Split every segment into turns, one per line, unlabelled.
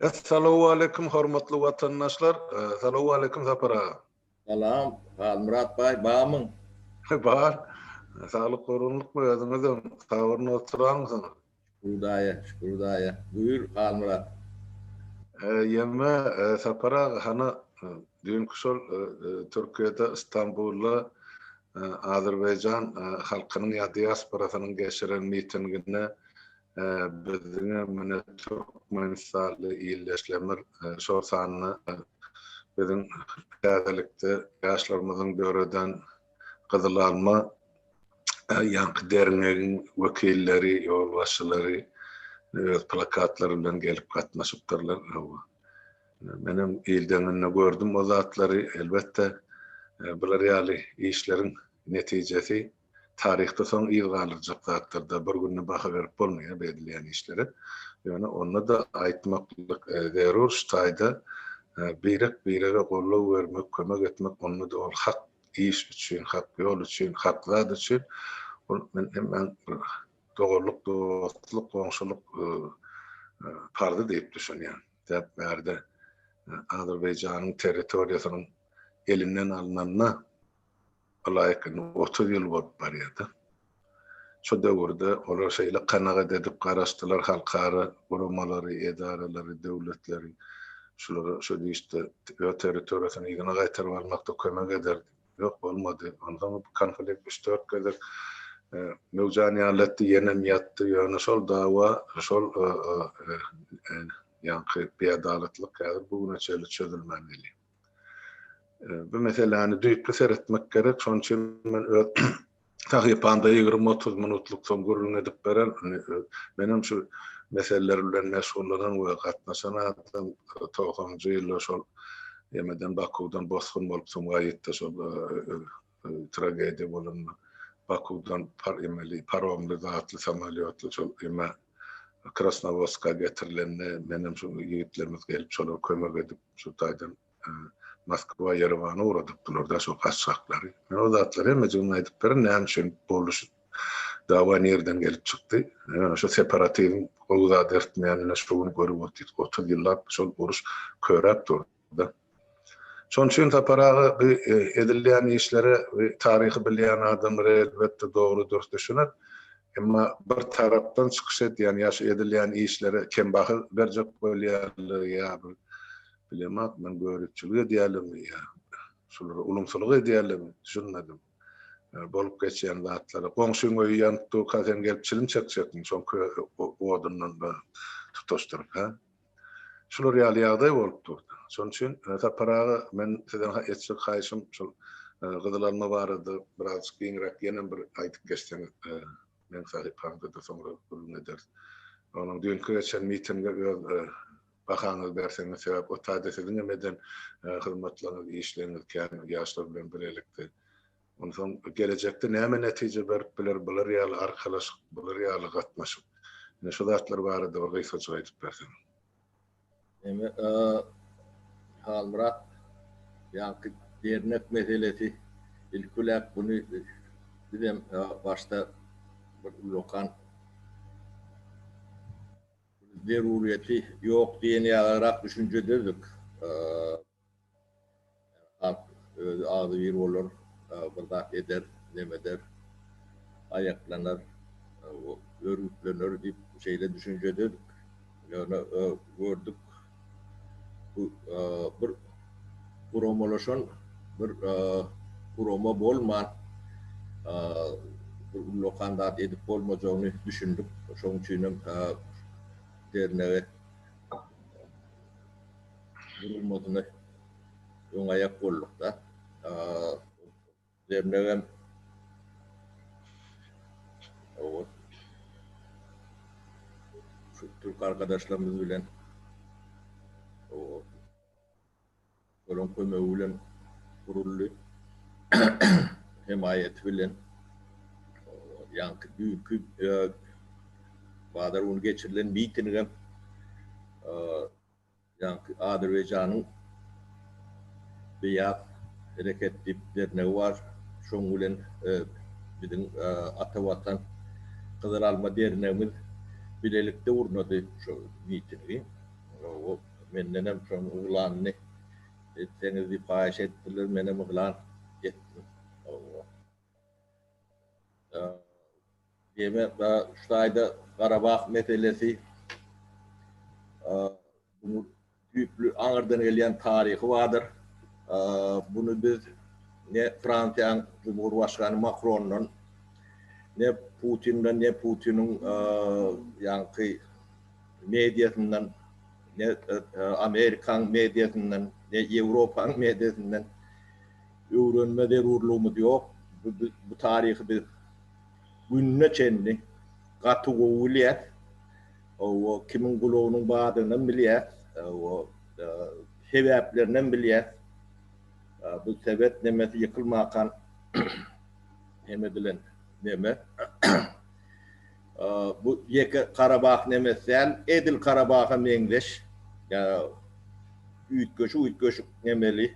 Essalawwaleýkum hormatly watandaşlar. Salawwaleýkum Sapar aga.
Salam Halmyrat baý barmyň?
Bar. Saglyk gurgunlykmy özüňizem sabyrly oturanmysyňyz?
Şükür Hudaýa, şükür Hudaýa. Buýur Halmyrat.
Ýeme Sapar aga hany düýnki şol Türkiýede Istanbulda Azerbaýjan halkynyň ýa diasporasynyň geçiren mitinginde Biziňem mine türkmenistanly ildeşlerimiz, şol sanda biziň täzelikde ýaşlarymyzyň döreden Gyzyl alma ýaňky derňegiň wekilleri, ýolbaşçylary öz plakatlary bilen gelip gatnaşypdyrlar. Hawa. Menem il deňinde gördüm o zatlary. Elbetde, bular ýaly işleriň netijesi Taryhda soň yz galdyrjak zatlarda bir günde baha berip bolmaýar bu edilýän işlere. Ýöne onda-da aýtmaklyk zerur şu taýda birek-birege goldaw bermek, kömek etmek onda-da ol hak iş üçin, hak ýol üçin, hak zat üçin ol men hemmäň bir doganlyk, dostluk, goňşulyk parzy diýip düşünýän. Sebäp bärde Azerbaýjanyň territoriýasynyň elinden alnanyna ylaýyk indi 30 ýyl bolup barýar-da. Şo döwürde olar şeýle kanagat edip garaşdylar halkara guramalary, edaralary, döwletleri şulara şo işde öz territoriýasyny yzyna gaýtaryp almakda kömek eder diýip. Ýok, bolmady. Onsoň bu konflikt üç-dört gezek möwjan ýaly etdi, ýenem ýatdy. Ýöne şol dawa, şol ýaňky biadalatlyk häzir bu güne çenli çözülmän gelýär. Bu meseläni düýpli seretmek gerek. Şonuň üçin men öz sahypamda 20-30 minutlyk soň gürrüň edip beren. Menem şu meseleler bilen meşgullanan we gatnaşan adam. Togsanynjy ýylda şol ýemeden Bakuwdan bosgun bolup Sumgaýytda şol tragediýa bolanda Bakuwdan emeli paromly zatly samolýotly şol eme Krasnowodska getirilende menem şu ýigitlerimiz gelip şolara kömek edip şu taýdan Moskwa, Ýerewany ugradypdylar-da şo gaçgaklary. Men o zatlary hemmejigini aýdyp berin, näme üçin boldy şu dawa nirden gelip çykdy. Ýöne şu separatizm gowy zat ertmeýänini şu gün görüp otyrys. 30 ýyllap şol uruş köräp durdy-da. Şonuň üçin Sapar aga bu edilýän işlere bu taryhy bilýän adamlar elbetde dogry dürs düşüner. Emma bir tarapdan çykyş edýän ýa şu edilýän işlere kembaha berjek bolýarlar ýa bir Bilemok men göripçilik edýärlermi ýa şulara ulumsylyk edýärlermi düşünmedim. Bolup geçýän zatlara. Goňşyň öýi ýanyp durka sen gelip çilim çekjekmiň şoň odundan tutaşdyryp hä? Şular ýaly ýagdaý bolup dur. Şonuň üçin Sapar aga men sizden etjek haýyşym şol gyzyl alma barada birazjyk giňräk ýenem bir aýdyp geçseňiz meň sahypamda-da soňra gürrüň ederis. Onuň düýnki geçen mitinge öz Bahaňyzy berseňiz sebäp o taýda siziň hem eden hyzmatlaryňyz işleriňiz kän ýaşlar bilen bilelikde. Onsoň gelejekde näme netije berip biler bular ýaly arkalaşyk bular ýaly gatnaşyk. Ine şu zatlar barada bir gysgajyk aýdyp berseňiz.
Eme Halmyrat ýaňky dernek meselesi ilkiläp buny bizem başda bir ullakan Zeruryýeti ýok diýen ýalyrak düşünjededik. Halk özi agzybir bolar, bir zat eder, nemeder, aýaklanar, örgütlener diýip şeýle düşünjededik. Ýöne gördük, bu bir guramalaşan bir gurama bolman bir ullakan zat edip bolmajagyny düşündik. Şonuň üçin hem dernege gurulmasyna öň aýak bolduk-da. Dernegem şu türk arkadaşlarymyz bilen Olaryň kömegi bilen guruldy. Hemaýaty bilen ýaňky düýnki bazar güni geçirilen mitingem ýaňky Azerbaýjanyň Beýaz hereket diýip dernegi bar. Şoň bilen biziň Ata Watan Gyzyl Alma dernegimiz bilelikde gurnady şo mitingi. Mendenem şoň yglanyny etseňiz diýip haýyş etdiler, menem yglan etdim. Diýmek, şu taýda Garabah meselesi bu düýpli aňyrdan gelýän taryhy bardyr. Buny biz ne Fransiýanyň Cumhurbaşkany Makrondan, ne Putinden, ne Putiniň ýaňky mediasyndan, ne Amerikanyň mediasyndan, ne Ýewropanyň mediasyndan öwrenme zerurlygymyz ýok. Bu taryhy biz gününe çenli gaty gowy bilýäs. Hawa, kimiň gulagynyň badygynam bilýäs. Hawa, sebäplerinem bilýäs. Bu sebet nemesi ýykylmakan neme edilen neme. Bu ýeke Karabah nemesi däl, edil Karabaha meňzeş, üýtgeşik-üýtgeşik nemeli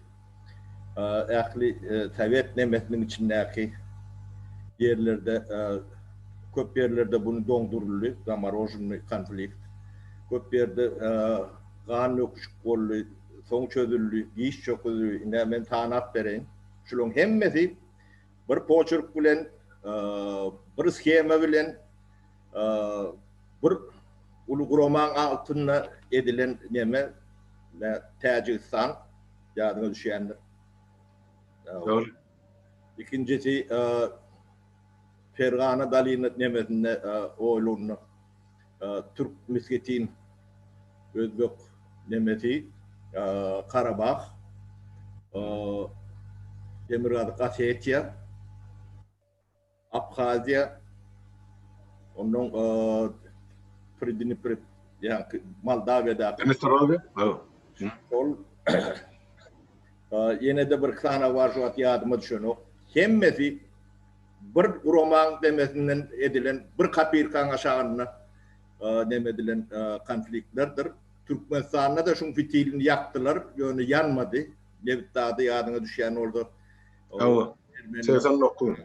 ähli sowet nemesiniň içindäki ýerlerde köp ýerlerde bunu doňduryldy, zamorožennyý konflikt. Köp ýerde gan döküşik boldy, soň çözüldi, giç çöküldi. Ine men sanap bereýin. Şularyň hemmesi bir poçerk bilen, bir shema bilen, bir uly guramaň altynda edilen neme, Täjigistan ýadyňa düşýändir.
Dogry.
Ikinjisi Fergana dolina nemesinde oýlugynda türk misketin özbek nemesi Karabah Demirgazyk Osetiýa Abhaziýa ondan Pridnepr ýa-da Moldawiýadaky
Dnistrowýa
Şol ýene-de bir sanaw bar şu wagt ýadyma düşenok. Hemmesi bir guramaň demesinden edilen bir kopirkaň aşagynda neme edilen konfliktlerdir. Türkmenistanda-da şuň fitilini ýakdylar, ýöne ýanmady. Nebitdagda ýadyňa düşýän bolsa.
Hawa. 89.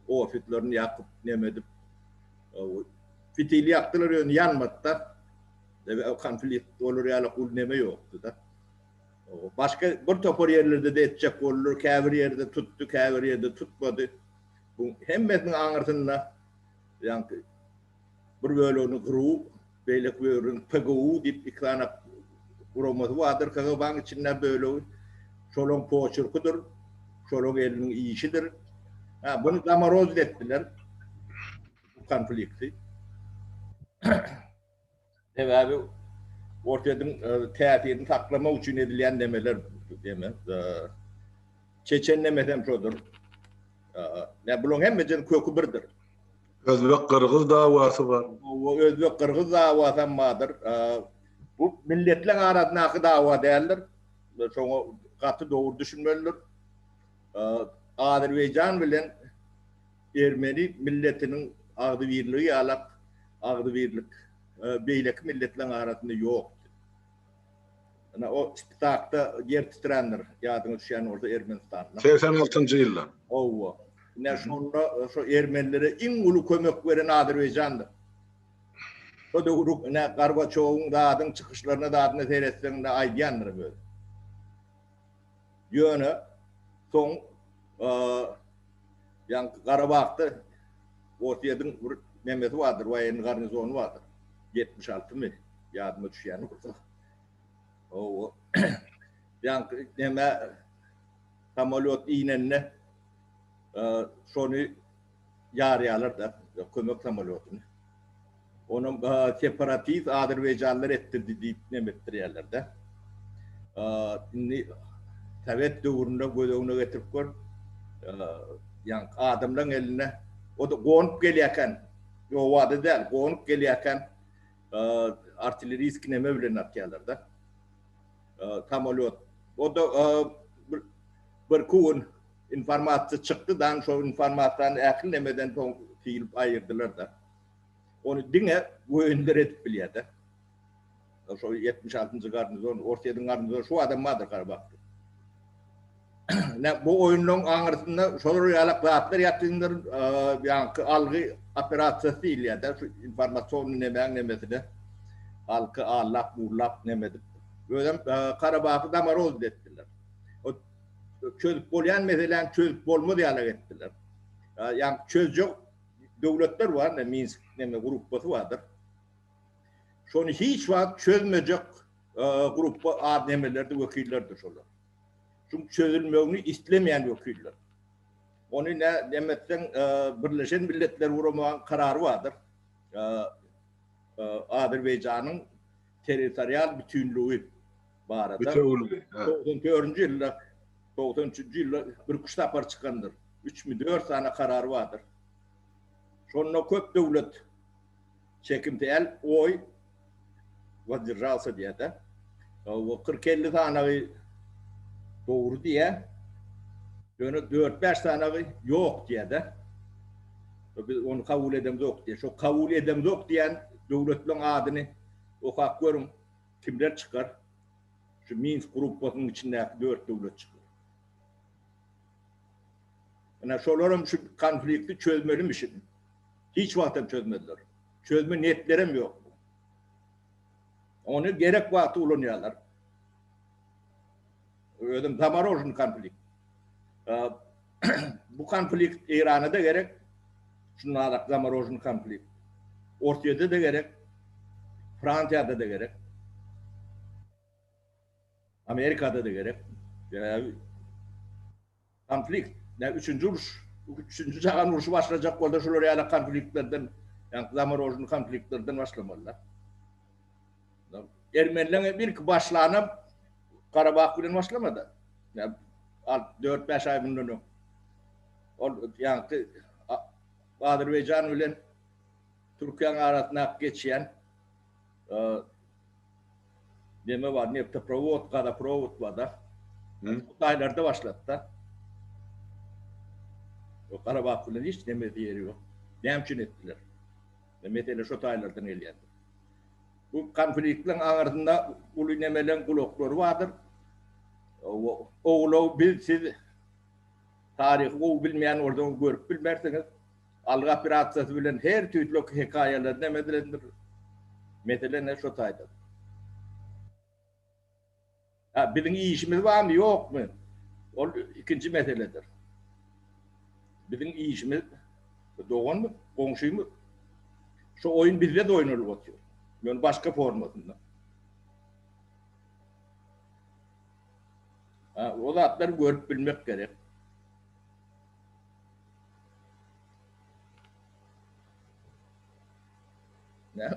Ofislerini ýakyp, neme edip fitili ýakdylar, ýöne ýanmady-da. Konflikt bolar ýaly uly neme ýokdy-da. Başga bir topar ýerlerde-de etjek boldular, käbir ýerde tutdy, käbir ýerde tutmady. Bu hemmesiniň aňyrsynda ýaňky bir bölegini GRU, beýleki bölegini PGU diýip iki sany guramasy bardyr KGB-niň içinde bölegi. Şolaň poçerkidir, şolaň eliniň işidir. Ha, bunu zamorozit etdiler. Bu konflikti. Sebäbi Orsýetiň täsirini saklamak üçin edilýän nemeler deme. Çeçen nemesi hem şodur. Ne bularyň hemmesiniň köki birdir.
Özbek-gyrgyz dawasy bar.
Hawa, özbek-gyrgyz dawasy hem bardyr. Bu milletleriň arasyndaky dawa däldir. Şoňa gaty dogry düşünmelidir. Azerbaýjan bilen Ermeni milletiniň agzybirligi ýalak agzybirlik beýleki milletleriň arasynda ýokdy. Ine o Spitakda ýer titrändir, ýadyňa düşýän bolsa Ermenistanda.
86-njy ýylda.
Hawa. Ine şonda şo ermenilere iň uly kömek beren Azerbaýjandyr. Şo döwrüň ine Gorbaçowyň zadyň çykyşlaryna zadyna seretseň ine aýdýandyr özi. Ýöne soň ýaňky Garabagda Orsýetiň bir nemesi bardyr, woýennyý garnizony bardyr. 76-my ýadyma düşýän bolsa. Hawa. Ýaňky neme samolýot inende şony ýarýarlar-da, kömek samolýotyny. Onam separatist azerbaýjanlylar etdirdi diýip neme etdirýärler-de. Indi sowet döwründe göz öňüne getirip gör, ýaňky adamlaryň eline o-da gonup gelýärkän, ýowada däl, gonup gelýärkän artilleriýski neme bilen atýarlar-da. Samolýot. O-da birki gün informasiýa çykdy, dan şo informasiýany ähli nemeden soň sylyp aýyrdylar-da. Ony diňe goýunlar edip bilýär-de. Şo 76-njy garnizon, Orsýetiň garnizony şu adam bardyr Garabagda. Ne bu oýunlaryň aňyrsynda şolar ýalak zatlar ýatyndyr, ýaňky algy operasiýasy diýilýär-de, şu informasion nemäň nemesine. Halky allap gurlap neme edip. Özem Karabahy zamorozit etdiler. O çözüp bolýan meseläni çözüp bolmaz ýalak etdiler. Ýa çözjek döwletler bar, ne Minsk neme gruppasy bardyr. Şony hiç wagt çözmejek gruppa ad nemelerdi wekillerdir şolar. Şuň çözülmegini islemeýän wekiller. Ony ne neme etseň Birleşen Milletler Guramanyň karary bardyr. Azerbaýjanyň territorial bütünligi barada.
Bütewüligi.
94-nji ýylda, 93-nji ýylda bir üç sapar çykandyr. Üçmi, dört sany karary bardyr. Şonda köp döwlet çekimsel oý wazdержался diýýär-de. O 40-50 sanagy dogry diýýär. Ýöne dört-bäş sanagy ýok diýýär-de. Biz ony kabul edemzok diýýär. Şo kabul edemzok diýen döwletleriň adyny okap görüň, kimler çykar? Şu Minsk gruppasynyň içindäki dört döwlet çykar. Ine şolaram şu konflikti çözmelimişin. Hiç wagtam çözmediler. Çözme niýetlerem ýok. Ony gerek wagty ulanýarlar. Özem zamorojny konflikt. Bu konflikt Eýrana-da gerek. Şundarak zamorojny konflikt. Orsýete-de gerek. Fransiýada-da gerek. Amerikada-da gerek. Sebäbi konflikt, nä üçünji uruş, üçünji jahan urşy başlajak bolsa şular ýaly konfliktlerden, ýagny zamorojny konfliktlerden başlamalylar. Ermenileň hem ilki başlanam Karabah bilen başlamady. Ýa 4-5 aý mundan öň. Ol ýagny Azerbaýjan bilen Türkiýäniň arasynda geçýän neme bar, neftoprovod, gazaprowod bar da. Hytaýlarda başlady-da. O Karabah bilen hiç neme ýeri ýok. Näme üçin etdiler? Mesele şo taýlardan gelýär. Bu konfliktiň aňyrsynda uly nemeleň gulaklary bardyr. Ogulaw biz siz taryhy gowy bilmeýän bolsaňyz görüp bilmersiňiz. Algy operasiýasy bilen her tüýsli hekaýalar neme edilendir. Mesele ne şo taýda. Ha, biziň işimiz barmy, ýokmy? Ol ikinji meseledir. Biziň işimiz doganmyz, goňşymyz. Şu oýun bizde-de oýnalyp otyr. Ýöne başga formasynda. Ha, o zatlary görüp bilmek gerek.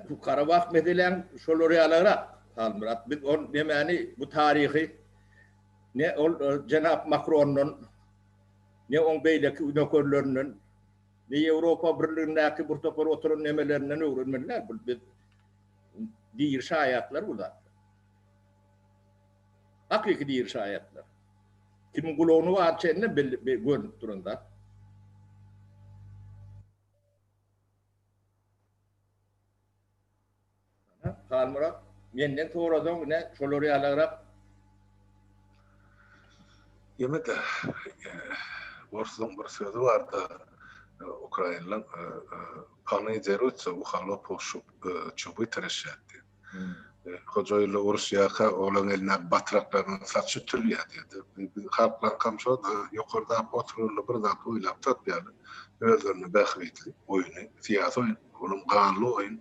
Bu Karabah meseläň şolar ýalyrak, Halmyrat. Biz ol nemäni, bu taryhy ne ol e, jenap Makrondan, ne oň beýleki nökerlerinden, ne Ýewropa Birligindäki bir topar oturan nemelerinden öwrenmeli däl. Bu biz diri şaýatlar bu zatlar. Hakyky diri şaýatlar. Kimiň gulagyny bar çenli belli görnüp duran zat. Halmyrat, menden sorasaň ine şolar ýalagrak.
Ýene-de orslaň bir sözi barda ukrainleň Pany derutsa u halopow çuby treşýat diýip. Hojaýyly uruşýarka olaň elindäki batraklarynyň saçy ütülýär diýdi. Biz halklaňkam şo ýokardaky oturanlar bir zat oýlap tapýarlar. Özlerine bähbitli oýny, syýasy oýun, olam ganly oýun.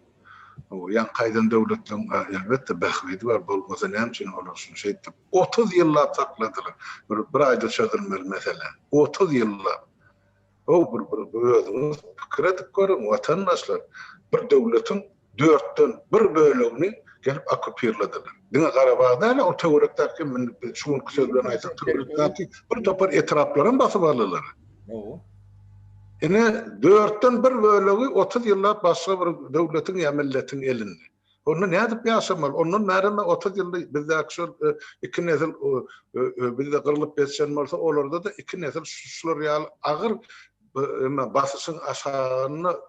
Ýaňky aýdan döwletleriň elbetde bähbidi bar, bolmasa näme üçin olar şuny şeýtdip 30 ýyllap sakladylar. Bir bir aýda çözülmeli mesele. 30 ýyllap. How bir bir özüňiz pikir edip görüň watandaşlar. Bir döwletiň dörtden bir bölegini gelip okkupirlediler. Diňe Garabag däl, ol töwerekdäki şu günki söz bilen aýtsak töwerekdäki bir topar etraplaram basyp aldylar. Ine dörtden bir bölegi 30 ýyllap başga bir döwletiň ýa milletiň elinde. Onda nädip ýaşamaly? Ondan bärem 30 ýylda bizdäki şol iki nesil bizde gyrlyp ýetişen bolsa, olarda-da iki nesil şular ýaly agyr emma basyşyň aşagynda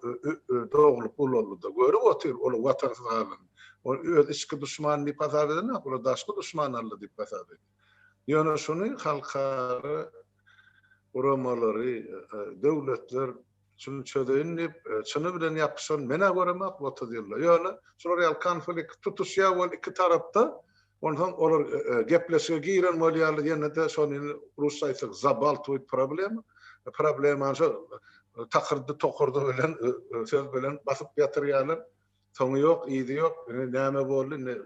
doglup ulaldy-da. Görüp otyr olar watansyz galanyny. Ol öz içki duşmany diýip hasap edenok, olar daşky duşman aldy diýip hasap edýär. Ýöne şuny halkara guramalary, döwletler. Şuny çözeýin diýip, çyny bilen ýapyşan men-ä göremok bu 30 ýylda. Ýöne şular ýaly konflikt tutuşýar weli iki tarapda, onsoň olar gepleşige giren bolýarlar, ýene-de şony indi rusça aýtsak zabaltwit problema, problemany şo takyrdy-tokurdy bilen söz bilen basyp ýatyrýarlar. Soňy ýok, yzy ýok. Indi näme boldy? Indi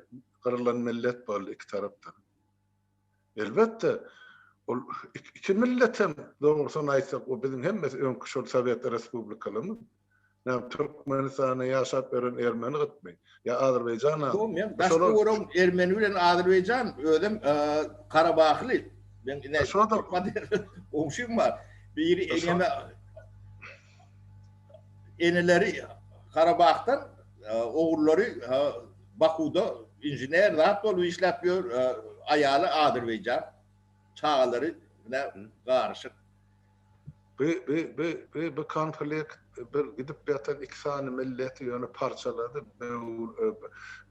gyrylan millet boldy iki tarapdan. Elbetde, ol iki millet hem dogrusyny aýtsak, o biziň hemmesi öňki şol sowet respublikalarymyz. Näme Türkmenistanda ýaşap ýören ermeni gytmy? Ýa Azerbaýjan
Ýok, men daşky görüň ermeni bilen Azerbaýjan, özem Karabahly. Men ine goňşym bar. Biri eneme eneleri Karabahdan, ogullary Bakuda inžener zat bolup işläp ýör, aýaly azerbaýjan, çagalary bilen garyşyk.
Bu bu bu bu bu konflikt bir gidip ýatan iki sany milleti ýöne parçalady,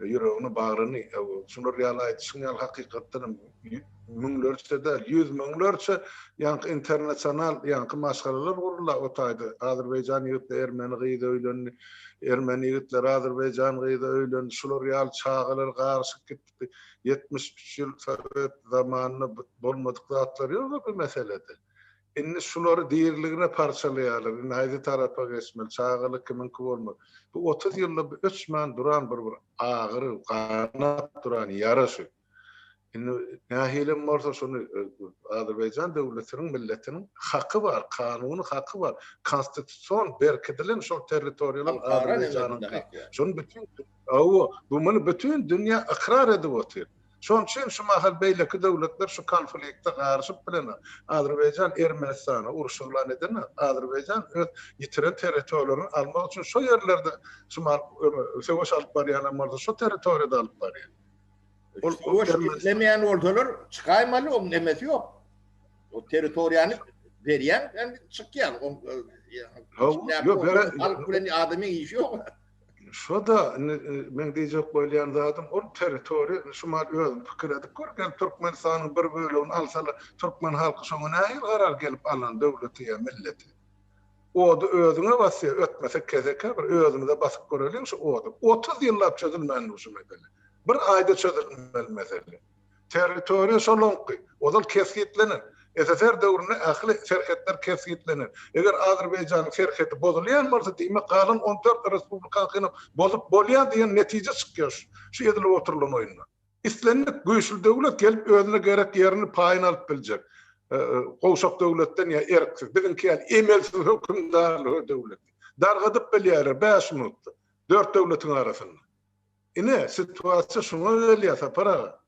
ýüregini, bagryny, şular ýaly aýdyşyň ýaly hakykatdan hem müňlerçe däl, ýüz müňlerçe ýaňky internasional ýaňky maşgalalar guruldy o taýda. Azerbaýjan ýigitleri ermeni gyza öýlendi, ermeni ýigitleri azerbaýjan gyza öýlendi. Şular ýaly çagalar garyşyp gitdi. 73 ýyl sowet zamanynda bolmadyk zatlar ýok bu meselede. Indi şulary diriligine parçalaýarlar. Indi haýsy tarapa geçmeli, çagalyk kimiňki bolmaly. Bu 30 ýylda bu öçmän duran bir bir agyry, ganap duran ýara şu. Indi nähilem bolsa şony Azerbaýjan döwletiniň milletiniň haky bar, kanuny haky bar. Konstitusion berkidilen şol territoriýalar Azerbaýjanyňky. Şony bütin hawa, bu muny bütin dünýä ykrar edip otyr. Şonuň üçin şu mahal beýleki döwletler şu konflikte garyşyp bilenok. Azerbaýjan Ermenistana uruş yglan edenok. Azerbaýjan öz ýitiren territoriýalaryny almak üçin şo ýerlerde şu mahal söweş alyp barýanam bolsa şo territoriýada alyp barýar.
Ol söweş islemeýän bolsalar çykaýmaly oň nemesi ýok. O territoriýany berýän hem çykýan. Ýok, halk bilen adamyň işi ýok.
Şo-da indi meň diýjek bolýan zadym ol territoriýa şu mahal özüň pikir edip gör gel Türkmenistanyň bir bölegini alsalar türkmen halky şoňa nähili garar gelip alan döwleti ýa milleti. Ody özüňe basýar, ötmese keseke bir özümize basyp göreliň şu ody. 30 ýyllap çözülmändir şu mesele. Bir aýda çözülmeli mesele. Territoriýa şolaňky, ozal kesgitlenen. SSR döwründe ähli serhetler kesgitlenen. Eger Azerbaýjanyň serhedi bozulýan bolsa, diýmek galan 14 respublikaňkynam bozup bolýar diýen netije çykýar şu edilip oturylan oýundan. Islendik güýçli döwlet gelip özüne gerek ýerini paýyny alyp biljek. Gowşak döwletden ýa erksiz, biziňki ýaly emelsiz hökümdarly döwleti. Dargadyp bilýärler 5 minutda. 4 döwletiň arasynda. Ine, situasiýa şuňa gelýär Sapar aga.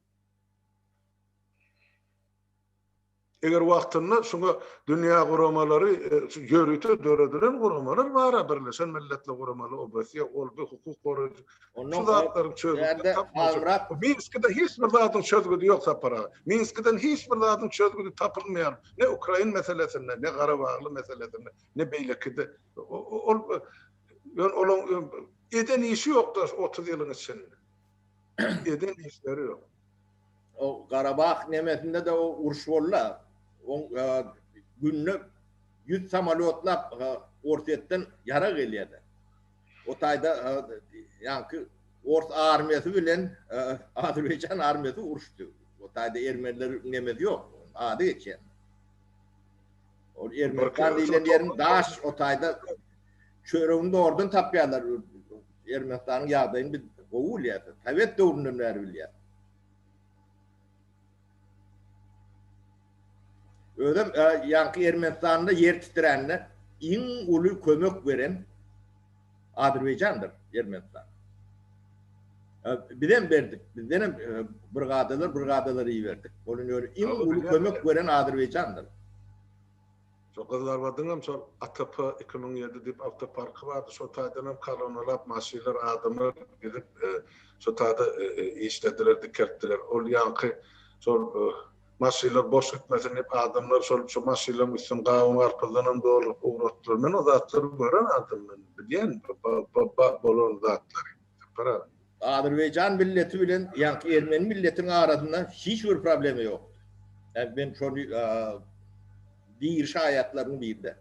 Eger wagtynda şuňa dünýä guramalary, şu ýörite döredilen guramalar bar-a, Birleşen Milletler Guramaly, OBSE, ol bu hukuk goraýjy. Şu zatlaryň çözgüdini tapmajak. Minskide hiç bir zadyň çözgüdi ýok Sapar aga. Minskiden hiç bir zadyň çözgüdi tapylmaýar. Ne ukrain meselesinde, ne garabagly meselesinde, ne beýlekide. Ol ýöne olaň eden işi ýok-da şu 30 ýylyň içinde. Eden işleri ýok.
O Garabah nemesinde-de o uruş boldy-a. Oň günde 100 samolýotlap Orsýetden ýarag gelýärdi. O taýda ýaňky ors armiýasy bilen Azerbaýjan armiýasy uruşdy. O taýda ermeniler nemesi ýok, ady geçýär. Ol Ermenistan diýlen ýeriň daş o taýda çöregini dogrudan tapýarlar. Ermenistanyň ýagdaýyny biz gowy bilýäris. Sowet döwründen bäri bilýäris. Özem ýaňky Ermenistanda ýer titrände iň uly kömek beren Azerbaýjandyr Ermenistan. Bizem berdik. Bizdenem brigadalar, brigadalar iberdik. Onuň ýöne iň uly kömek beren Azerbaýjandyr.
Şo Gyzylarbadyňam şol ATP 2007 diýip awtoparky bardy, şo taýdanam kolonnalap maşynlar, adamlar gidip şo taýda işlediler, dikeltdiler. Ol ýaňky şol maşynlar boş gitmesin diýip adamlar şol şo maşynlaryň üstüni gawun-garpyzdanam dolduryp ugratdylar. Men o zatlary gören adam men bilýän bolan zatlary. Sapar aga.
Azerbaýjan milleti bilen ýaňky ermeni milletiniň arasynda hiç bir problema ýokdy. Ýa men şony diri şaýatlarynyň biride.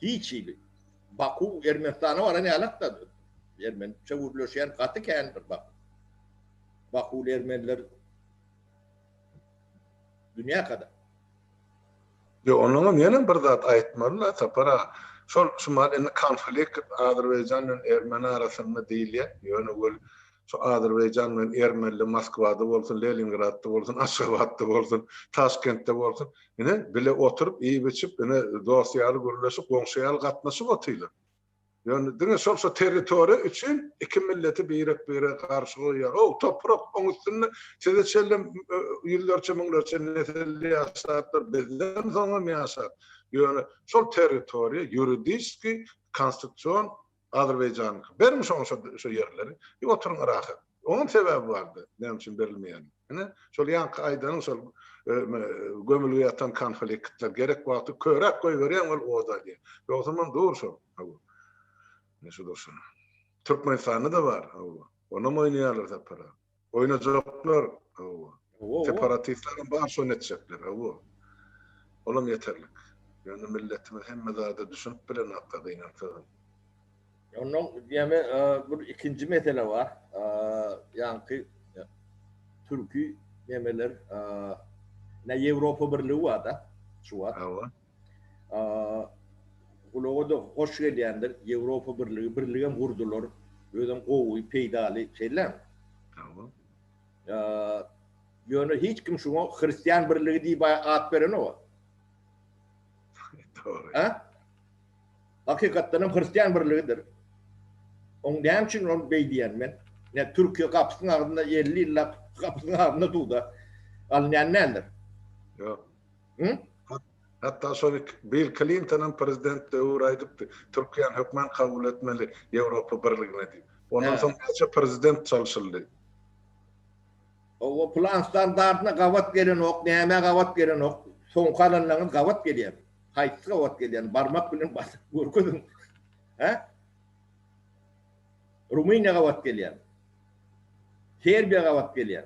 Hiç hili. Baku Ermenistana baran ýalak-da. Ermeniçe gürleşýän gaty kändir Baku. Bakuly ermeniler dünýä kadar.
Ýok, onnoňam ýene bir zat aýtmaly-da, Sapar aga. Şol şumal indi konflikt Azerbaýjan bilen ermeni arasynda diýilýär. Ýöne weli şu Azerbaýjan bilen ermeni Moskwada bolsun, Leningradda bolsun, Aşgabatda bolsun, Taşkentde bolsun, ine, bile oturyp, iýip-içip, ine, dost ýaly gürleşip, goňşy ýaly gatnaşyp otyrlar. Ýöne diňe şol şo territoriýa üçin iki milleti birek-birege garşy goýýar. O toprak oň üstünde size çenli ýüzlerçe müňlerçe nesil ýaşapdyr, bizden soňam ýaşar. Ýöne şol territoriýa ýuridiski konstitusion Azerbaýjanyňky. Beriň şoňa şo şo ýerleri. I oturyň rahat. Oňam sebäbi bardy, näme üçin berilmeýäni. Ine, şol ýaňky aýdanyň şol gömülgi ýatan konfliktler gerek wagty köräp goýberýäň ol oda diýýär. Ýogsamam dur şol. Hawa. Ine şu durşy. Türkmenistanda-da bar. Hawa. Onam oýnaýarlar Sapar aga. Oýnajaklar. Hawa. Separatistlerem bar şony etjekler. Hawa. Olam ýeterlik. Ýöne milletimiz hemme zada düşünip bilenok-da gynansagam.
Ondan ýene bir ikinji mesele bar. Ýaňky türki nemeler ne Ýewropa Birligi bar-da şu wagt.
Hawa.
Gulaga-da hoş gelýändir. Ýewropa Birligi, birligem gurdular. Özem gowy, peýdaly, şeýlemi?
Hawa.
Ýöne hiç kim şuňa Hristian birligi diýip at berenok.
Dogry.
Ha? Hakykatdan hem hristian birligidir. Oň näme üçin ony beý diýen men? Ne Türkiýe gapysynyň agzynda 50 ýyllap gapysynyň agzynda durda alynýan däldir.
Ýok.
Hı?
Hatda şony Bill Klinton hem prezident döwür aýdypdy. Türkiýäni hökman kabul etmeli Ýewropa birligine diýip. Ondan soň näçe prezident çalşyldy.
Owa plan standartyna gabat gelenok, nämä gabat gelenok. Soňky alanlaryňyz gabat gelýär. Haýsy gabat gelýän barmak bilen basyp görkeziň. Hä? Rumyniýa gabat gelýän. Serbiýa gabat gelýän.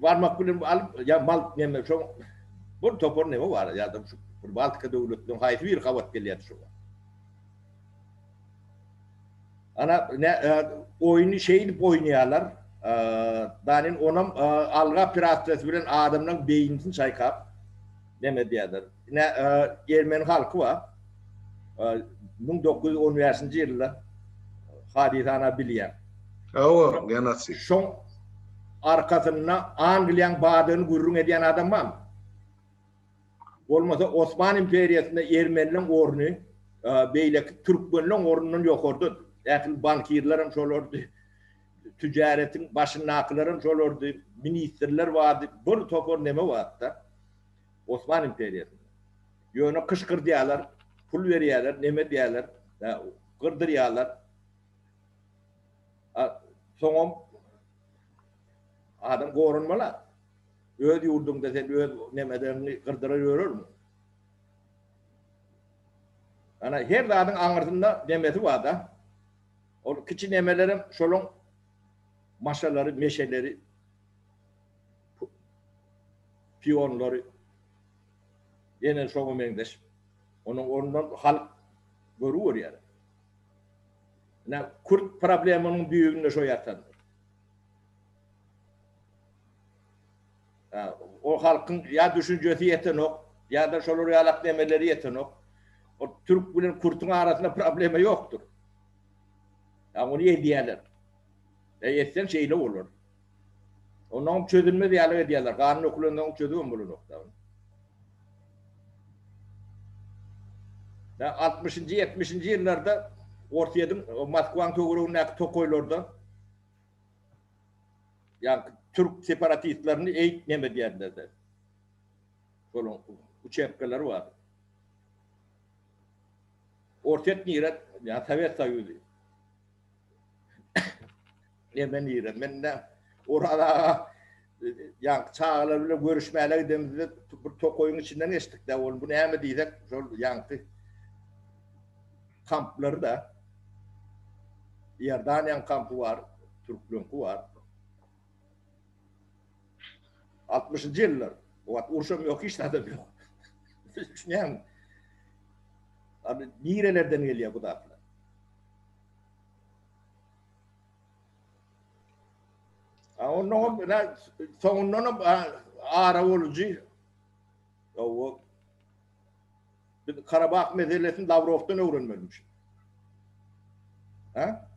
Barmak bilen alyp ýa mal neme şo bir topar neme bar ýa-da şu Baltika döwletleriniň haýsy biri gabat gelýär şoňa. Ana ne oýny şeýdip oýnaýarlar. Danin onam alga operasiýasy bilen adamlaryň beýnisini çaýkap neme edýärler. Ine ermeni halky bar. 1915-nji ýylda hadysany bilýän.
Hawa, genosid.
Şoň arkasynda Angliýaň bardygyny gürrüň edýän adam barmy? Bolmasa Osman imperiýasynda ermenileriň orny beýleki türkmenleriň ornundan ýokardady. Ähli bankirlerem şolardy. Tüjaretiň başyndakylaram şolardy. Ministrler bardy. Bir topar neme bardy-da Osman imperiýasynda. Ýöne kyşgyrdýarlar, pul berýärler, neme edýärler, gyrdyrýarlar. Soňam adam goranmaly. Öz ýurduňda sen öz nemeleriňi gyrdyrar ýörermiň? Ana her zadyň aňyrsynda nemesi bar-da. Ol kiçi nemelerem şolaň maşalary, meşeleri, pionlary ýene şoňa meňzeş. Onuň ondan halk görü görýär. Ine kürt problemanyň düýbünde şo ýatandyr. O halkyň ýa düşünjesi ýetenok, ýa-da şolar ýalak nemeleri ýetenok. O türk bilen kürtüň arasynda problema ýokdur. Ýa ony edýärler. E etseň şeýle bolar. Ondan çözülmez ýaly edýärler. Gan dökülenden soň çözübem bolanok da. Ýa 60-njy, 70-nji ýyllarda Orsýetiň Moskwaň töweregindäki tokaýlarda Ýaňky türk separatistlerini eýt neme diýerler-de. Şolaň uçebkalar bar. Orsýet nire? Ýa Sowet Soýuzy. Neme nire? Men ne Oraz aga ýaňky çagalar bilen görüşmäne gidemizde bir tokaýyň içinden geçdik-de, ol bu näme diýsek, şol ýaňky kamplary-da. Iordaniýaň kampy bar, türkleriňki bar. Altmyşynjy ýyllar. O wagt urşam ýok, hiç zadam ýok. Düşünýäňmi? Nirelerden gelýär bu zatlar? A onnoňam ine soňundanam ara bolujy o biz Karabah meselesini Lawrowdan öwrenmelimiş. Ha?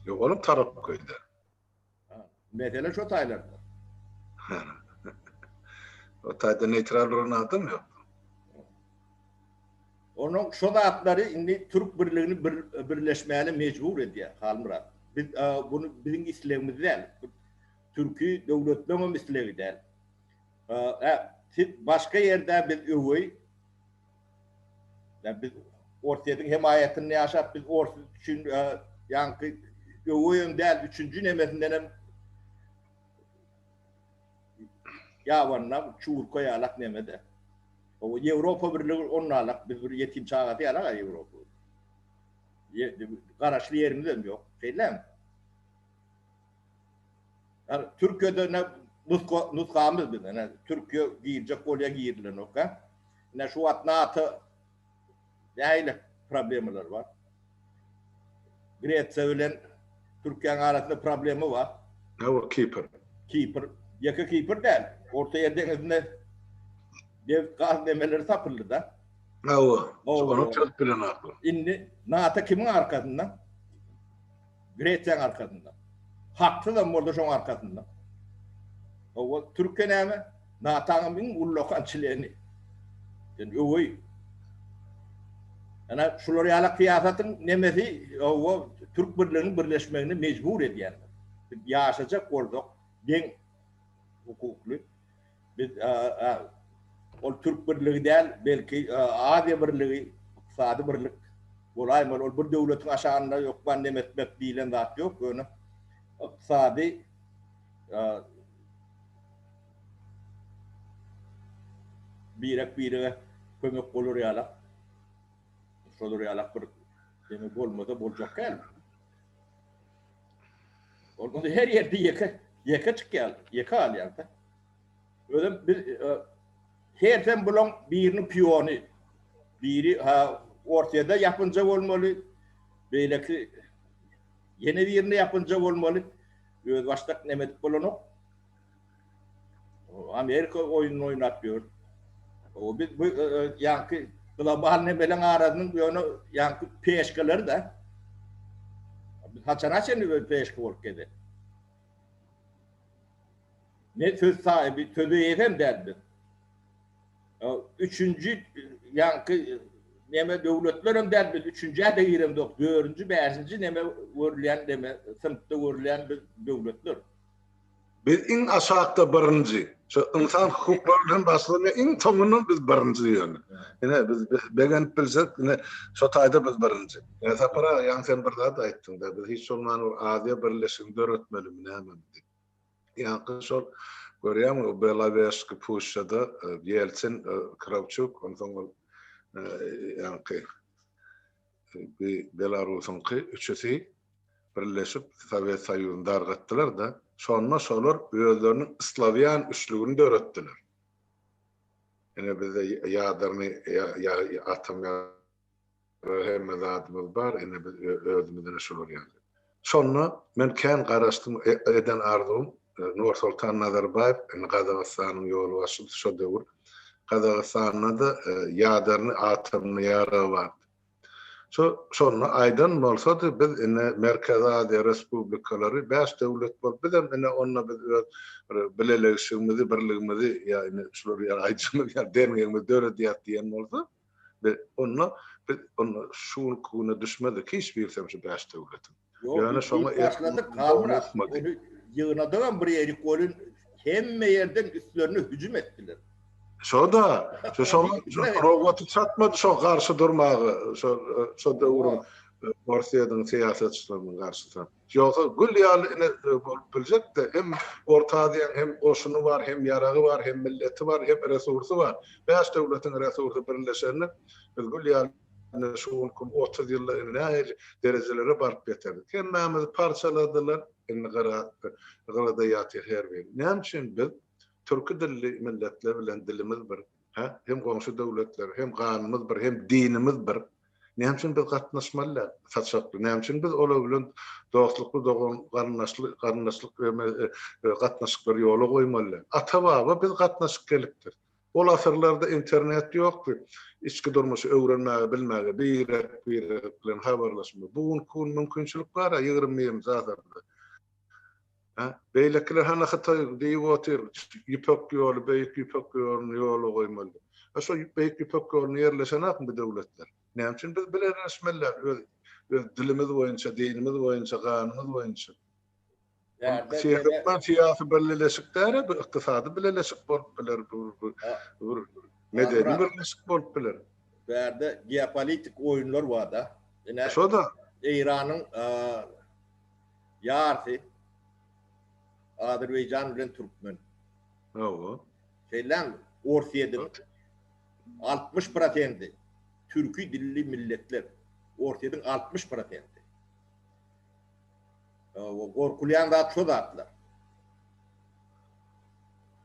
Ýok, onuň tarap köýde.
Mesele şo taýlarda.
O taýda neýtral duran adam ýok.
Onuň şo zatlary indi Türk birligini bir, birleşmäne mejbur edýär Halmyrat. Biz bunu biziň islegimiz däl. Türki döwletleň hem islegi däl. Hä, siz başga ýerde biz öweý. Ýa biz Orsýetiň hemaýatynda ýaşap biz ors üçin ýaňky öweýem däl üçünji nemesinden hem ýabanda çurka ýalak nemede. O Ýewropa Birligi onnalak biz bir ýetim çagasy ýalak Ýewropa. Garaşly ýerimiz hem ýok. Şeýlemi? Yani Türkiye'de ne nusga, nusgamyz biz. Yani Türkiye girjek bolýa girilenok. Ha? Ine şu wagt NATO nähili problemalar bar? Gretsiýa bilen Türkiýäniň arasynda problema bar.
Hawa, Kipr.
Kipr. Ýeke Kipr däl. Orta Ýer deňizinde neft, gaz nemeleri tapyldy da.
Hawa. Ony çözüp bilenoklar.
Indi NATO kimiň arkasynda? Gresiýanyň arkasynda. Haksyzam bolsa şoň arkasynda. Hawa, Türkiýe näme? NATO-nyň iň ullakan çleni. Sen öweý. Ana şular ýaly syýasatyň nemesi, hawa, Türk birliginiň birleşmegine mejbur edýändir. Biz ýaşajak bolsak, deň hukukly. Biz ol Türk birligi däl, belki Aziýa birligi, ykdysady birlik bolaýmaly. Ol bir döwletiň aşagynda hökman neme etmek diýlen zat ýok, ýöne ykdysady birek-birege kömek bolar ýalak, şolar ýalak bir neme bolmasa boljak däl. Bolmasa her ýerde ýeke, ýeke çykýar, ýeke galýar-da. Özem biz hersem bulaň biriniň piony. Biri ha Orsýede ýapynja bolmaly, beýleki ýene birinde ýapynja bolmaly. Özbaşdak neme edip bolanok. Amerika oýnuny oýnap ýör. O biz bu ýaňky global nemeleň arasynyň ýöne ýaňky peşkeleri-de. Biz haçana çenli böyle peşke bolup gezer? Ne söz sahibi, söze eýesem däl biz. Üçünji ýaňky neme döwletlerem däl biz, üçünjä-de giremzok, dördünji, bäşinji neme görülýän neme synpda görülýän biz döwletler.
Biz iň aşakda birinji. Şu ynsan hukuklary bilen başlanýar, iň soňundan biz birinji ýöne. Ine biz begenip bilsek, ine şo taýda biz birinji. Ine Sapar aga, ýaňy sen bir zat aýtdyň-da, biz hiç bolman bir Aziýa birleşigini döretmelimi nämemi diýip. Ýaňky şol görýäňmi o Belawežski puşçada Ýeltsin, Krawçuk, onsoň ol ýaňky bi Belarusyňky üçüsi birleşip Sowet Soýuzyny dargatdylar-da, şonda şolar özleriniň slawýan üçlügini döretdiler. Ine bizde ýadrny ýa atom Hemme zadymyz bar, ine biz özümiz ine şular ýaly. Şonda men kän garaşdym, eden arzuwym Nursoltan Nazarbaýew, indi Gazagystanyň ýolbaşçysy şo döwür. Gazagystanda-da ýaderny, atomny ýaragy bardy. Şo şonda aýdan bolsady, biz ine Merkezi Aziýa respublikalary bäş döwlet bolup, bizem ine onda biz öz bir bileleşigimizi, birligimizi ýa ine şular ýaly aýdyşymyz ýaly derňegimizi döredýäs diýen bolsa, Biz onda biz onda şu günki güne düşmezdik hiç birisem şu bäş döwletiň.
Ýöne şoňa başladyk Halmyrat. Ony ýygnadygam bir ýerik welin hemme ýerden üstlerine hüjüm etdiler.
Şo-da, şo şoňa roboty çatmady şo garşy durmaga, şo şo döwrüň Orsýetiň syýasatçylarynyň garşysyna. Ýogsa gül ýaly ine bolup biljekdi. Hem Orta Aziýanyň hem goşuny bar, hem ýaragy bar, hem milleti bar, hem resursy bar. Bäş döwletiň resursy birleşende biz gül ýaly ine şu günki 30 ýylda ine nähili derejelere baryp ýeterdik. Hemmämizi parçaladylar, indi gyra gyrada ýatyr her biri. Näme üçin biz türki dilli milletler bilen dilimiz bir. Hä? Hem goňşy döwletler, hem ganymyz bir, hem dinimiz bir. Näme üçin biz gatnaşmaly däl saçakly? Näme üçin biz olar bilen dostlukly, dogan, garyndaşly, garyndaşlyk gatnaşyklary ýola goýmaly däl? Ata-baba biz gatnaşyp gelipdir. Ol asyrlarda internet ýokdy. Içki durmuşy öwrenmäge, bilmäge, birek-birek bilen habarlaşmaga. Bu günki gün mümkinçilik bar-a 21-nji asyrda. Hä? Beýlekiler hany Hytaý diýip otyr, Ýüpek ýoly, Beýik Ýüpek ýoluny ýola goýmaly diýip. A şo Beýik Ýüpek ýoluna ýerleşenakmy bu döwletler? Näme üçin biz bileleşmeli däl öz öz dilimiz boýunça, dinimiz boýunça, ganymyz boýunça? Syýasatdan syýasy bileleşik däl, bu ykdysady bileleşik bolup biler, bu bir medeni birleşik bolup biler.
Bärde geopolitik oýunlar bar-da.
Ine, Şo-da.
Eýranyň Ýarsy Azerbaýjan bilen türkmen.
Hawa.
Şeýlemi? Orsýetiň 60 prosenti türki dilli milletler. Orsýetiň 60 prosenti. Hawa, gorkulýan zat şo zatlar.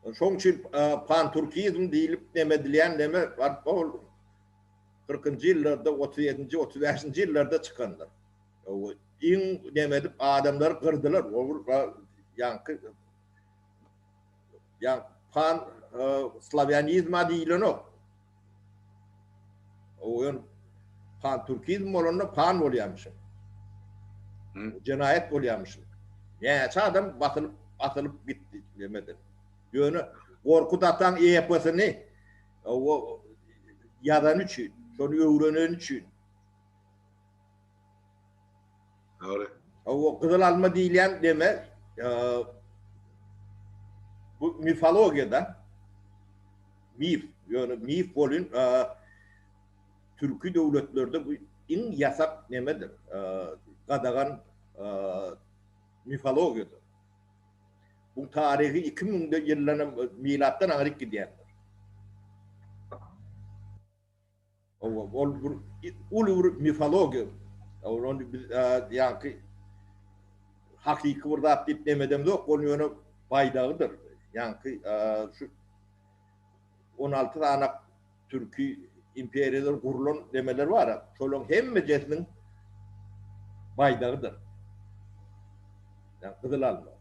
Şoň üçin panturkizm diýlip neme edilýän neme baryp ol 40-njy ýyllarda, 37-nji, 35-nji ýyllarda çykandyr. Iň neme edip adamlary gyrdylar. Ol ýaňky ýa pan slawýanizma diýilenok. O ýön pan türkizm bolanda pan bolýarmyşyn. Jenaýat bolýarmyşyn. Näçe adam basylyp asylyp gitdi nemeden. Ýöne Gorkut ataň eposyny o ýazany üçin, şony öwreneni üçin
Dogry.
O gyzyl alma diýilýän neme bu mifologiýada mif, ýöne mif bolyn türki döwletlerde bu iň ýasak nemedir, gadagan mifologiýadyr. Bu taryhy 2000 ýyldan milatdan aňryk gidýändir. Owa, ol bir uly bir mifologiýa. Ol ony biz ýaňky hakyky bir zat diýip nemedemzok, ol ýöne baýdagydyr. Ýaňky şu 16 sany türki imperiýalar gurlan nemeler bar, şolaryň hemmejesiniň baýdagydyr. Ýa gyzyl alma.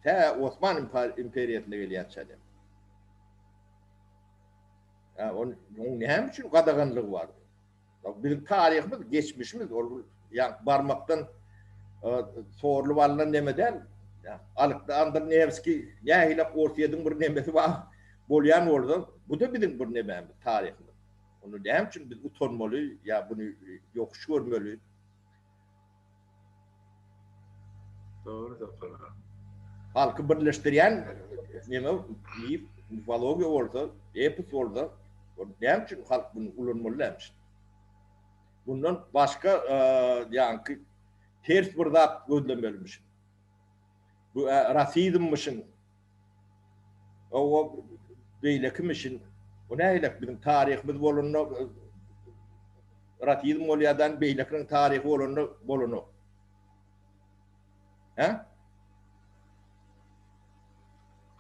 Tä Osman imperiýasyna gelýänçä. Ýa onuň näme üçin gadaganlygy bar? Biziň taryhymyz, geçmişimiz ol ýa barmakdan sorulyp alnan neme däl. Aleksandr Newskiý nähili Orsýetiň bir nemesi bar bolýan bolsa, bu-da biziň bir nemämiz, taryhymyz. Onda näme üçin biz utanmaly ýa buny ýokuş görmeli?
Dogry Sapar aga.
Halky birleşdirýän neme mif, mifologiýa bolsa, epos bolsa, ol näme üçin halk muny ulanmaly dälmiş? Bundan başga ýaňky ters bir zat gözlemelimiş. Bu rasizmmişin. O beýlekimişin. Bu nähili biziň taryhymyz bolanda Rasizm bolýadan beýlekiniň taryhy bolanda bolanok. Hä?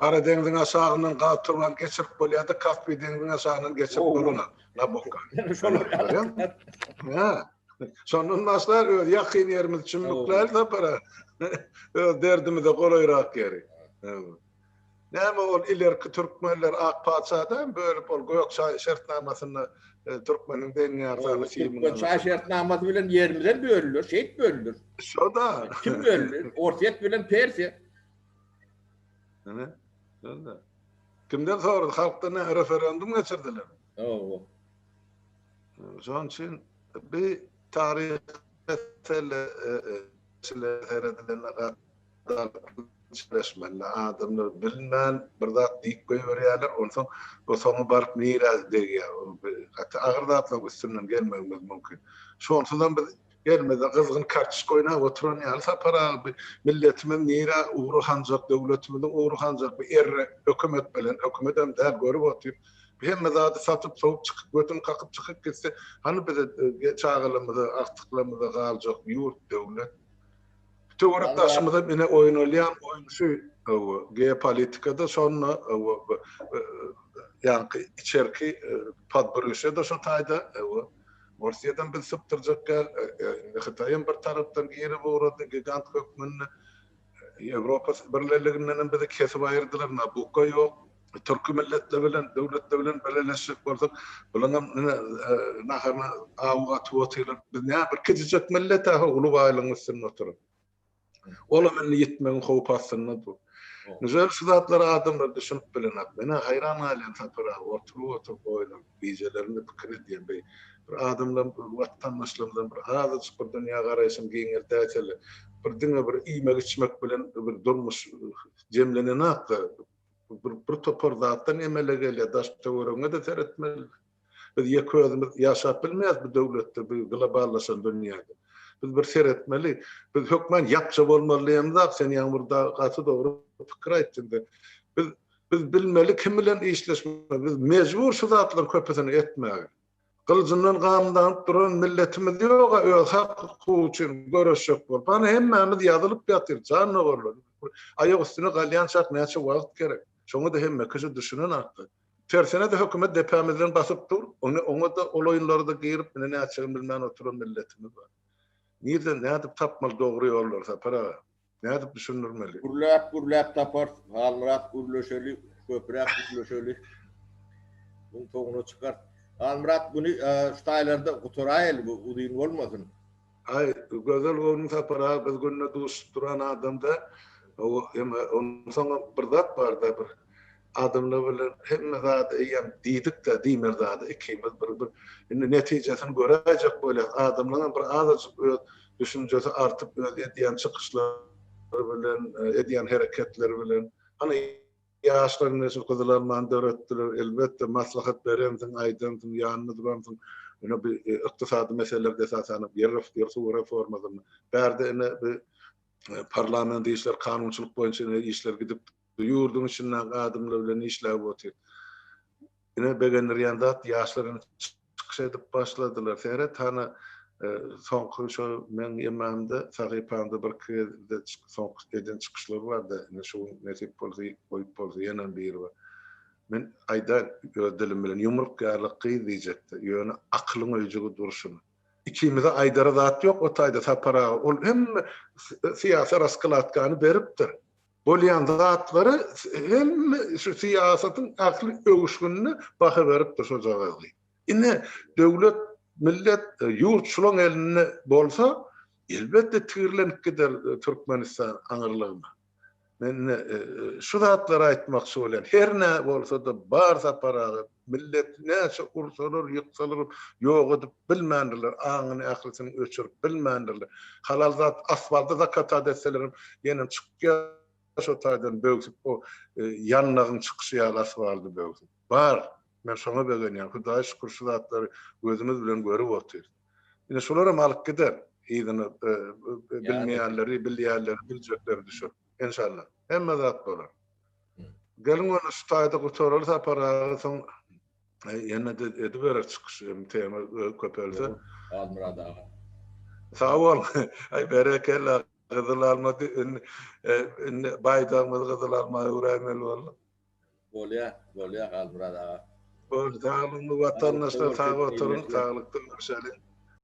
Gara deňziň aşagyndan gaz turbany geçirip bolýada Kaspi deňziň aşagyndan geçirip bolanok. Nabokka.
Şolar ýaly.
Hä. Şondan başlar öz ýakyn ýerimiz çümmükläli sapara. Öz derdimize golaýrak ýeri. Näme ol ilerki türkmenler ak patyşadan bölüp ol gök çaý şertnamasynda türkmeniň deň ýarsyny
simini Türkmen çaý şertnamasy bilen ýerimizem bölüler, şeýdip bölüler.
Şo-da.
Kim böldi? Orsýet bilen Persiýa.
Ine, şo-da. Kimden sorady? Halkdan nä referendum geçirdiler?
Hawa.
Şonuň üçin bi taryhy mesele seredilende Çemeleşmeli. Adamlar bilmän bir zat diýip goýberýärler, onsoň bu soňy baryp nirä degýär, ol gaty agyr zatlaryň üstünden gelmegimiz mümkin. Şonsuzam biz elimizde gyzgyn kartoşka oýnap oturan ýaly Sapar aga bi milletimiz nirä ugry hanjak, döwletimiziň ugry hanjak bi erre hökümet bilen, hökümetem däl görüp otyr. Bi hemme zady satyp sowup çykyp götüni kakyp çykyp gitse hany bize çagalarymyza, agtyklarymyza galjak ýurt, döwlet. Töwerek daşymyzda ine oýnalýan oýun şu geopolitikada şonda. Ýaňky içerki Podbrýuşýe-de şo taýda, Orsýedem bizi sypdyrjak däl. Indi Hytaýam bir tarapdan girip ugrady gigant hökmünde. Ýewropa Birleliginden hem bizi kesip aýyrdylar, Nabukko ýok. Türki milletler bilen, döwletler bilen bileleşjek bolsak, bulaňam ine naharyna awy atyp otyrlar. Biz näme bir kiçijek millet-ä uly baýlygyň üstünde oturan. Olam indi ýitmegiň howpy astynda dur. Nujel şu zatlara adamlar düşünip bilenok. Men-ä haýran galýan Sapar aga, oturyp-oturyp oýlanyp, gijelerine pikir edýän beý. Bir adamlar, watandaşlarymyzam bir azajyk bir dünýä garaýşyny giňeldäýseler, bir diňe bir iýmek-içmek bilen bir durmuş jemlenenak-da, bir bir topar zatdan emele gelýär, daş-töweregiňe-de seretmeli. Biz ýeke özümiz ýaşap bilmeýäris bu döwletde, bu globallaşan dünýäde. Biz bir seretmeli. Biz hökman ýapja bolmaly diýemzok, sen ýaňy bir gaty dogry pikir aýtdyň-da. Biz biz bilmeli kim bilen işleşmeli. Biz mejbur şu zatlaryň köpüsini etmäge. Gylyjyndan gamlanyp duran milletimiz ýog-a öz hak-hukugy üçin göreşjek bolup. Hany hemmämiz ýazylyp ýatyrys, jan doganlar. Aýak üstüne galýançak näçe wagt gerek. Şoňa-da hemme kişi düşünenakda. Tersine-de hökümet depämizden basyp dur, ony oňa-da ol oýunlara-da girip ine nätjegini bilmän oturan milletimiz bar. Nirden nädip tapmaly dogry ýollary Sapar aga? Nädip düşündirmeli?
Gürläp gürläp taparys Halmyrat gürleşeli köpräk gürleşeli muň soňuna çykarys. Halmyrat muny şu taýlarda gutaraýaly bu uzyn bolmasyn.
Aý, Gözel göwnüň Sapar aga biz günde duşup duran adamda onsoňam bir zat barda bir adamlar bilen hemme zady eýýäm diýdik-de diýmeli zady ikimiz bir bir indi netijesini göräýjek bolýas adamlaryňam bir azajyk öz düşünjesi artyp öz edýän çykyşlary bilen edýän hereketleri bilen hany Ýaşlar neşir Gyzyl almany döretdiler. Elbetde, maslahat berensiň, aýdansyň, ýanynda duransyň. Ine bu ykdysady meselelerde esasanam ýer ýer-suw reformasynda. Bärde ine bu parlament işleri, kanunçylyk boýunça ine işler gidip ýurduň içindäki adamlar bilen işläp otyr. Ine begendirýän zat ýaşlar ine çykyş edip başladylar. Seret hany soňky şo meň ýemamda sahypamda birki gezde soňky eden çykyşlary barda ine şu gün nesip bolsa goýup bolsa ýenem biri bar. Men aýdaýyn öz dilim bilen ýumruk ýaly gyz diýjekdi. Ýöne akylyň öýjügi durşuna. Ikimize aýdara zat ýok o taýda Sapar aga ol hemme syýasy raskladkany beripdir. Bolýan zatlary hemme şu syýasatyň ähli öwüşginine baha beripdir şojagazy. Ine, döwlet, millet, ýurt şulaň elinde bolsa, elbetde tigirlenip gider Türkmenistan aňyrlygyna. Men ine şu zatlary aýtmakçy bolýan. Her nä bolsa-da bar Sapar aga, milleti näçe ursalar, ýyksalar ýok edip bilmändirler, aňyny ählisini öçürip bilmändirler. Halal zat asfalda zakatat etselerem ýenem çykýar şo taýdan böwsüp o ýandagyň çykyşy ýaly asfaldy böwsüp. Bar. Men şoňa begenýän. Hudaýa şükür şu zatlary gözümiz bilen görüp otyrys. Ine şularam alyp gider yzyna bilmeýänleri, bilýänleri, biljekleri düşürip. Enşalla. Hemme zat bolar. Geliň onda şu taýda gutaraly Sapar aga soň ýene-de ediberer çykyş hem tema köpelse.
Halmyrat aga.
Sag bol. Aý berekella gyzyl alma indi indi baýdagymyzy gyzyl alma öwräýmeli boldy.
Bolýa, bolýa Halmyrat aga.
Bol, saglygyňyz watandaşlar sag oturyň, saglykda görşeliň.